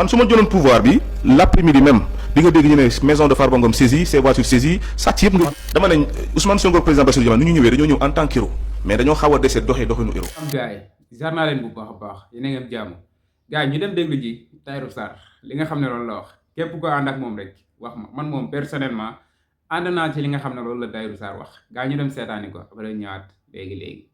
man su ma jëloon pouvoir bi l'après-midi même di nga dégg ñu ne maison de Farba Ngom saisie ses voitures saisies sàcc yëpp nga. dama ne Ousmane Sonko président Bassirou Diomaye nu ñu ñëwee dañoo ñëw en tant que héros mais dañoo xaw a dese doxinu héros. am gars yi jaar naa leen bu baax a baax yéen a ngi am jàmm gars yi ñu dem déglu ji Tahirou Sarr li nga xam ne loolu la wax képp ko ànd ak moom rek wax ma man moom personnellement ànd naa ci li nga xam ne loolu la Tahirou Sarr wax gars ñu dem seetaani ko après ñëwaat léegi.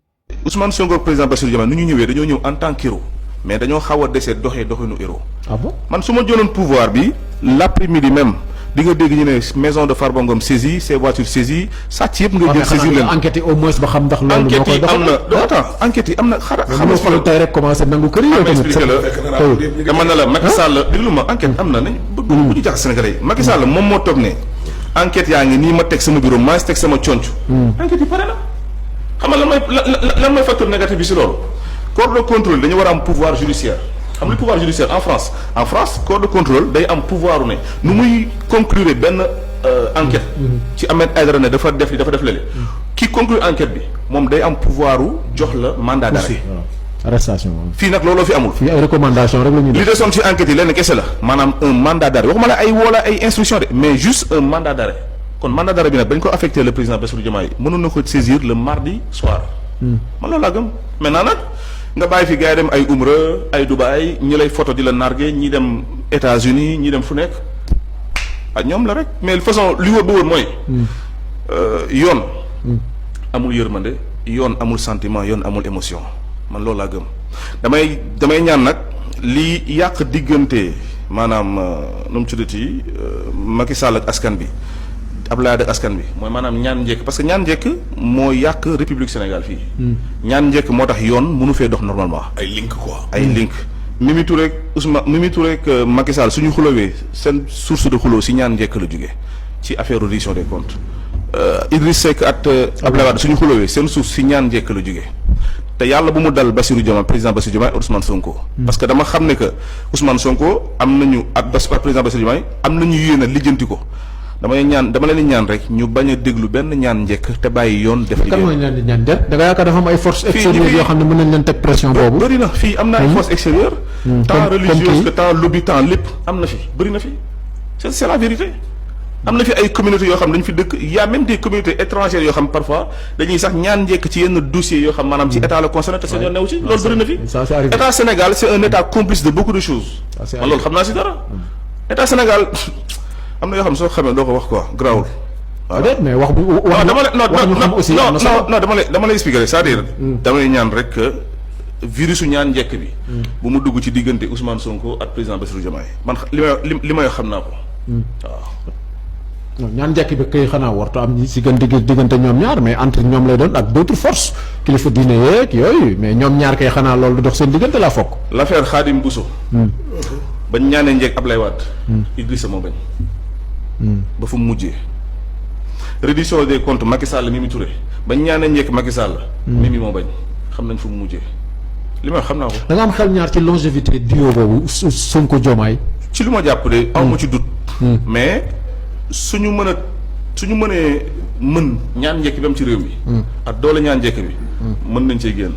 Ousmane Sonko président Bassirou Diomaye nu ñu ñëwee dañoo ñëw en tant que héros mais dañoo xaw a dese doxinu héros. ah bon man su ma jëloon pouvoir bi l'après-midi même di nga dégg ñu ne maison de Farba Ngom saisie ses voitures saisies sàcc yëpp nga jël saisir leen enquête au moins ba xam ndax loolu moo koy doxal enquête yi am na xara xam tey rek commencé nangu kër yi yow tamit expliqué la dama ne la Macky Sall déglu ma enquête am na nañ bu ñu jax Sénégalais yi Macky Sall moom moo toog ne enquête yaa ngi nii ma teg sama bureau maa teg sama conc enquête yi pare na xam nga lan mooy facteur négatif bi si loolu corps de contrôle dañu war a am pouvoir judiciaire xam nga pouvoir judiciaire en France corps de contrôle day am pouvoir ne nu muy conclure benn enquête ci Ahmed Aïdara ne dafa def lële ki conclure enquête bi moom day am pouvoir jox la mandat d'arrêt arrestation fii nag looloo fi amul. fii ay recommandation rek la ñuy def. li desoon ci enquête yi lenn kese la maanaam un mandat d'arrêt waxuma la ay wala ay instruction de mais juste un mandat d'arrêt kon mandat d'arrêt bi nag bañ ko affecté le président Bassirou Diomaye mënoon na ko saisir le mardi soir. man loolu laa gëm maintenant nag nga bàyyi fi gars yi dem ay Umra ay Dubaï ñi lay photo di la nargué ñi dem États-Unis ñi dem fu nekk ak ñoom la rek mais de façon li wóor ba wóor mooy. yoon. amul yërmande yoon amul sentiment yoon amul émotion. man loolu laa gëm damay ñaan nag li yàq diggante maanaam nu mu tuddati Macky Sall ak askan bi Abdoulaye Wade ak askan bi mooy maanaam ñaan njëkk parce que ñaan njëkk moo yàq République Sénégal fii. ñaan njëkk moo tax yoon mënu fee dox normalement. ay link quoi. ay link Mimi Touré ak Mimi Touré ak Macky Sall suñu xulowee seen source de xuloo si ñaan njëkk la jógee ci affaire reddition des comptes Idriss Seck ak Abdoulaye Wade suñu xulowee seen source si ñaan njëkk la jógee. te yàlla bu mu dal Bassirou Diomaye président Bassirou Diomaye Ousmane Sonko. parce que dama xam ne que Ousmane Sonko am nañu ak président Bassirou Diomaye am nañu yéene lijjanti ko dama leen ñaan rek ñu bañ a déglu benn ñaan njëkk te bàyyi yoon. def liggéey kan mooy ñaan di ñaan da nga yaakaar dafa am ay forces extérieures yoo xam ne mën nañ leen teg pression boobu. bëri na fii am na ay forces extérieures. tant religieuses que tant lobby tant lépp am na fi bëri na fi c'est la vérité. am na fi ay communautés yoo xam dañu fi dëkk y a même des communautés étrangères yoo xam parfois dañuy sax ñaan njëkk ci yenn dossiers yoo xam maanaam ci état la concerné te seen yoon new ci loolu bëri na fi état Sénégal c'est un état complice de beaucoup de choses man loolu xam naa si dara état Sénégal am na yoo xam soo xamee doo ko wax quoi grawul waaw mais wax bu wax dama lay expliquer c'est-à-dire dama lay ñaan rek virusu ñaan njëkk bi bu mu dugg ci diggante Ousmane Sonko ak président Bassirou Diomaye man li may xam naa ko waaw non ñaan njëkk bi kay xanaa wartu am si gën diggante ñoom ñaar mais entre ñoom lay doon ak d'autres forces kilifa diine yeeg yooyu mais ñoom ñaar kay xanaa loolu du dox seen diggante laa fokk. l'affaire Khadim Bousso. bañ ñaanee njëkk Ablaye Wade. Idrissa moo bañ. ba fu mu mujjee. reddition des comptes Macky Sall Mimi Touré bañ ñaanee njëkk Macky Sall. Mimi moo bañ xam nañ fu mu mujjee li ma xam naa ko. da nga am xel ñaar ci longévité duo boobu Sonko Diomaye. ci lu ma jàpp de aw ma ci doute. mais. suñu mënee mën ñaan njëkk bi am ci réew mi. ak doole ñaan njëkk bi. mën nañ cee génn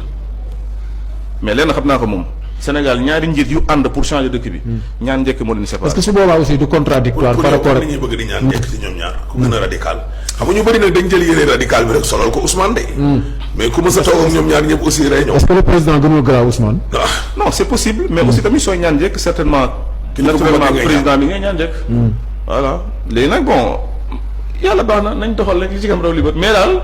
mais lenn xam naa ko moom Sénégal ñaari njiit yu ànd pour changer dëkk bi. ñaan njëkk moo leen séparé. parce que su boobaa aussi du contradictoire par rapport ak. ñuy bëgg di ñaan njëkk ci ñoom ñaar ku gën a radical. xam nga ñu bëri nag dañ jël yéene radical bi rek solal ko Ousmane de. mais ku mës a toog ak ñoom ñaar ñëpp aussi réunion. est-ce que le président gënul grave Ousmane. non c'est possible mais aussi tamit sooy ñaan njëkk certainement. naturellement président bi ngay ñaan njëkk. voilà léegi nag bon yàlla baax na nañ doxal rek li ci kam raw li bët mais daal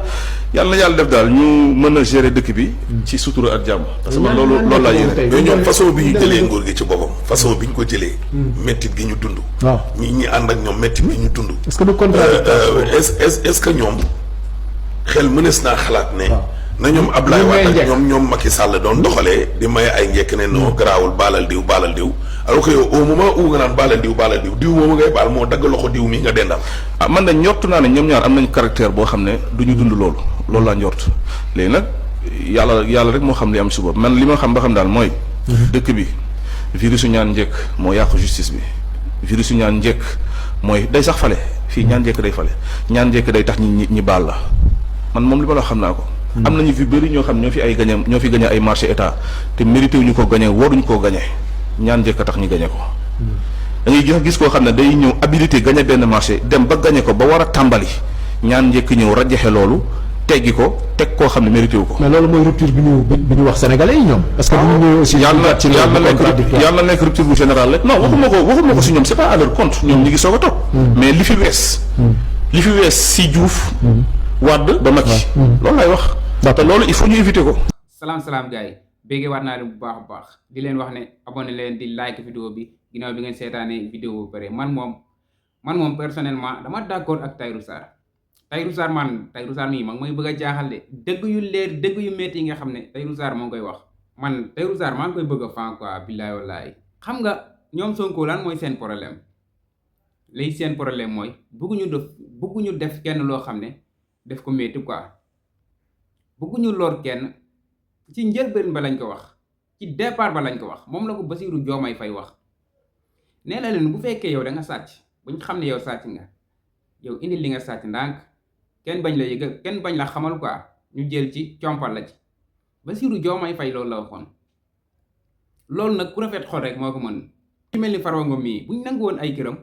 yàlla na yàlla def daal ñu mën a gérer dëkk bi ci sutura ak jàmm parce que man loolu laa yéene mais ñoom façon bi ñu jëlee nguur gi ci boppam façon bi ñu ko jëlee mettit gi ñu dund waaw ñi ànd ak ñoom mettit gi ñu dund est-ce que du contradictoire est-ce que ñoom xel mënees naa xalaat ne na ñoom Ablaye Wade ak ñoom Macky Sall doon doxalee di maye ay njekk ne non garaawul baalal diw alors que yow au moment où nga naan baalal diw moomu ngay baal moo dagg loxo diw mi nga dendal. man de njortu naa ne ñoom ñaar am nañu caractère boo xam ne du ñu dund loolu laa njort léegi nag yàlla rek moo xam li am suba man li ma xam ba xam daal mooy. dëkk bi virusu ñaan njëkk moo yàq justice bi virusu ñaan njëkk mooy day sax fale fii ñaan njëkk day fale ñaan njëkk day tax ñi baal la man moom li ma la xam naa ko. am nañu fi bëri ñoo xam ñoo fi gagné ay marché état te mérité wuñu ko gagné waruñu koo gagné ñaan njëkk a tax ñu gagné ko. da ngay gis koo xam ne day ñëw habilité gagné benn marché dem ba gagné ko ba war a tàmbali ñaan njëkk ñëw rajaxe loolu teggi ko teg koo xam ne mérité wu ko. mais loolu mooy rupture bi ñu wax sénégalais yi ñoom. parce que bu ñu ñëwee aussi. yàlla nekk rupture bu général rek. non waxuma ko si ñoom c'est pas à leur compte. ñoom ñu ngi soog a toog. mais li fi wees si Diouf. Wade ba Macky. loolu lay wax. te loolu il faut ñu éviter ko. salaam gars yi béggee waat naa leen bu baax a baax di leen wax ne abonné leen di like vidéo bi ginnaaw bi ngeen seetaanee vidéo bu pare man moom personnellement dama d'accord ak Tahirou Sarr Tahirou Sarr mii mag mooy bëgg a jaaxal de dëgg yu leer dëgg yu métti yi nga xam ne Tahirou Sarr moo ngi koy wax man Tahirou Sarr maa ngi koy bëgg a fan quoi billaay wallaay xam nga ñoom Sonko lan mooy seen problème léegi seen problème mooy bëgguñu def kenn loo xam ne def ko métti quoi bëgguñu lor kenn ci njëlbeen ba lañ ko wax ci départ ba lañ ko wax moom la ko Bassirou Diomaye Faye wax nee na leen bu fekkee yow da nga sàcc buñ xam ne yow sàcc nga yow indi li nga sàcc ndànk kenn bañ la yëgal kenn bañ la xamal quoi ñu jël ci compal la ci Bassirou Diomaye Faye loolu la waxoon loolu nag ku rafet xol rek moo ko mën ci mel ni Farba Ngom mii buñ nangu woon ay këram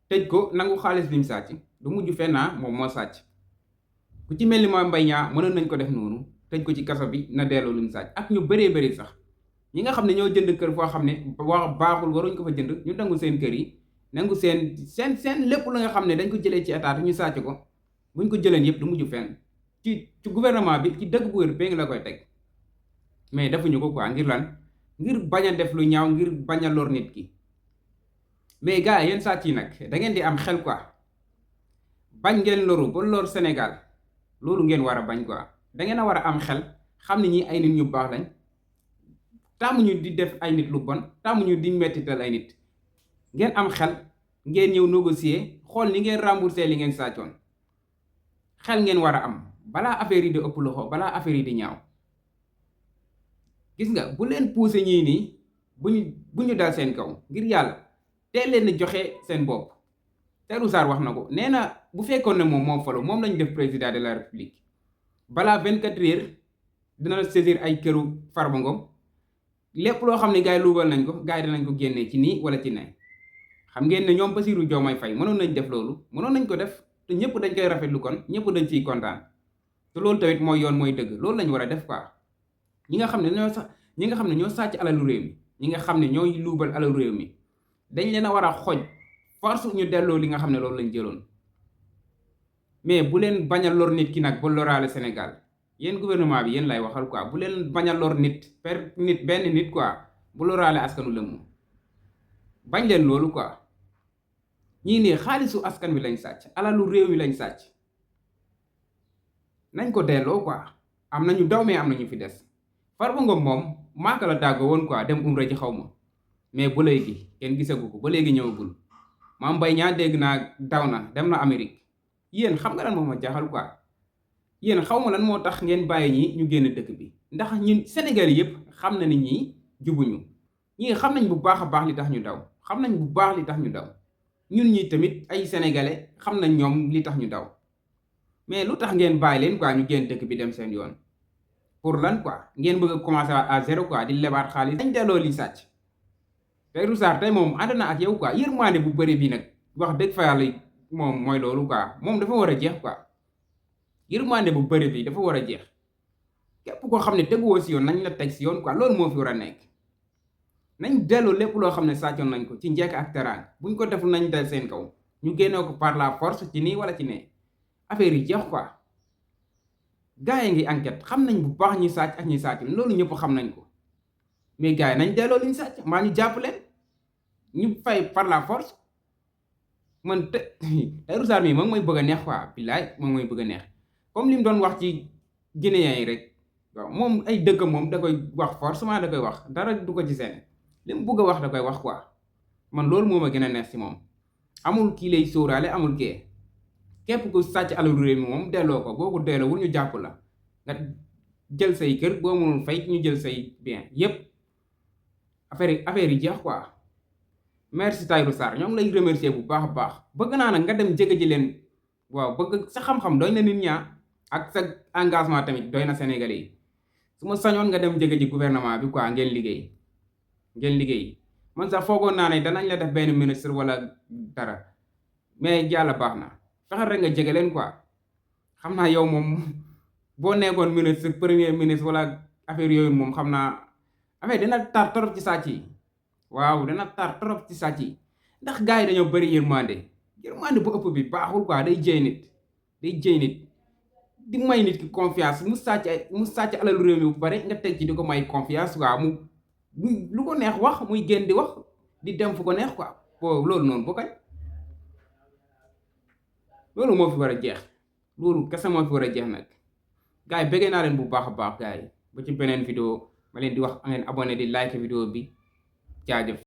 tëj ko nangu xaalis bi mu sàcc du mujj fenn moom moo sàcc ku ci mel ni Mame Mbaye Niang mënoon nañ ko def noonu tëj ko ci kaso bi na delloo lu mu sàcc ak ñu bëree sax ñi nga xam ne ñoo jënd kër foo xam ne baaxul waruñ ko fa jënd ñu nangu seen kër yi nangu seen lépp la nga xam ne dañ ko jëlee ci état ñu sàcc ko buñ ko jëleen yëpp du mujj fenn ci gouvernement bi ci dëgg bu wér péng la koy teg mais defuñu ko quoi ngir lan ngir bañ a def lu ñaaw ngir bañ a lor nit ki mais gars yi yéen sàcc yi nag da ngeen di am xel quoi bañ ngeen loru ba lor Sénégal loolu ngeen war a bañ quoi da ngeen a war a am xel xam ne ñi ay nit ñu baax lañ tàmmuñu di def ay nit lu bon tàmmuñu di mettital ay nit ngeen am xel ngeen ñëw négocier xool ni ngeen rembourser li ngeen sàccoon xel ngeen war a am balaa affaire yi di ëpp loxo balaa affaire yi di ñaaw gis nga bu leen pousser ñii nii bu ñu dal seen kaw ngir yàlla teel leen joxe seen bopp. Tahirou Sarr wax na ko nee na bu fekkoon ne moom moo falu moom lañu def président de la république balaa 24 heures dina saisir ay këru Farba Ngom lépp loo xam ne gars yi luubal nañ ko gars yi dinañ ko génnee ci nii wala ci ne xam ngeen ne ñoom Bassirou Diomaye Faye mënoon nañ def loolu mënoon nañ ko def te ñëpp dañ koy rafetlu kon ñëpp dañ ciy kontaan te loolu tamit mooy yoon mooy dëgg loolu lañ war a def quoi ñi nga xam ne ñoo sàcc alalu réew mi ñi nga xam ne ñooy luubal alalu réew mi dañ leen a war a xoj force ñu delloo li nga xam ne loolu lañ jëloon mais bu leen bañ a lor nit ki nag ba loraale Sénégal yéen gouvernement bi yéen lay waxal quoi bu leen bañ a lor benn nit quoi bu loraale askanu lëmm bañ leen loolu quoi ñii ne xaalisu askan wi lañ sàcc alalu réew mi lañ sàcc nañ ko delloo quoi am nañu daw mais am nañu fi des Farba Ngom moom maaka la tàggoo woon quoi dem umra ji xaw ma mais ba léegi kenn gisagu ko ba léegi ñëwagul Mame Mbaye Niang dégg naa daw na dem na Amérique yéen xam nga lan moo ma jaaxal quoi yéen xaw ma lan moo tax ngeen bàyyi ñi ñu génn dëkk bi ndax ñun Sénégal yëpp xam na ni ñii jubuñu ñii xam nañ bu baax a baax li tax ñu daw xam nañ bu baax li tax ñu daw ñun ñi tamit ay sénégalais xam nañ ñoom li tax ñu daw mais lu tax ngeen bàyyi leen quoi ñu génn dëkk bi dem seen yoon pour lan quoi ngeen bëgg a commencer à zéro quoi di lebaat xaalis dañ delloo li sàcc Tahirou Sarr tey moom ànd na ak yow quoi yërmande bu bëri bi nag wax dëgg fa yàlla moom mooy loolu quoi moom dafa war a jeex quoi yërmande bu bëri bi dafa war a jeex képp koo xam ne teguwoo si yoon nañ la teg si yoon quoi loolu moo fi war a nekk nañ delloo lépp loo xam ne sàccoon nañ ko ci njekk ak teraan buñ ko deful nañ dal seen kaw ñu génnee ko par la force ci nii wala ci ne affaire yi jeex quoi gars yi ngi enquête xam nañ bu baax ñi sàcc ak ñi sàcc loolu ñëpp xam nañ ko mais gars yi nañ delloo liñ sàcc maa ñu jàpp leen ñu fay par la force man Tahirou Sarr mii moom mooy bëgg a neex quoi billaay moom mooy bëgg a neex comme li mu doon wax ci Guinéens yi rek waaw moom ay dëgg moom da koy wax forcément da koy wax dara du ko ci seen li mu bëgg a wax da koy wax quoi man loolu moo ma gën a neex si moom amul kii lay sóoraale amul kee képp ku sàcc alalu réew mi moom delloo ko boo ko delloowul ñu jàpp la nga jël say kër boo mënul fay ñu jël say bien yépp affaire yi jeex quoi merci Tahirou Sarr ñoo ngi lay remercier bu baax a baax bëgg naa nag nga dem jege ji leen waaw bëgg sa xam-xam doy na nit ñaa ak sa engagement tamit doy na Sénégalais yi su ma sañoon nga dem jege ji gouvernement bi quoi ngeen liggéey man sax foogoon naa ne danañ la def benn ministre wala dara mais yàlla baax na fexeel rek nga jege leen quoi xam naa yow moom boo nekkoon ministre premier ministre wala affaire yooyu moom xam naa affaire dina tar trop ci sàcc yi waaw dina tar trop ci sàcc yi ndax gars yi dañoo bëri yërmande bu ëpp bi baaxul quoi day jëy nit di may nit ki confiance mu sàcc alalu réew mi bu pare nga teg ci di ko may confiance quoi mu lu ko neex wax muy génn di wax di dem fu ko neex quoi bo loolu noonu boo kañ loolu moo fi war a jeex loolu kese moo fi war a jeex nag gars yi bëggee naa leen bu baax a baax gars yi ba ci beneen vidéo ma leen di wax ngeen abonné di like vidéo bi jaajëf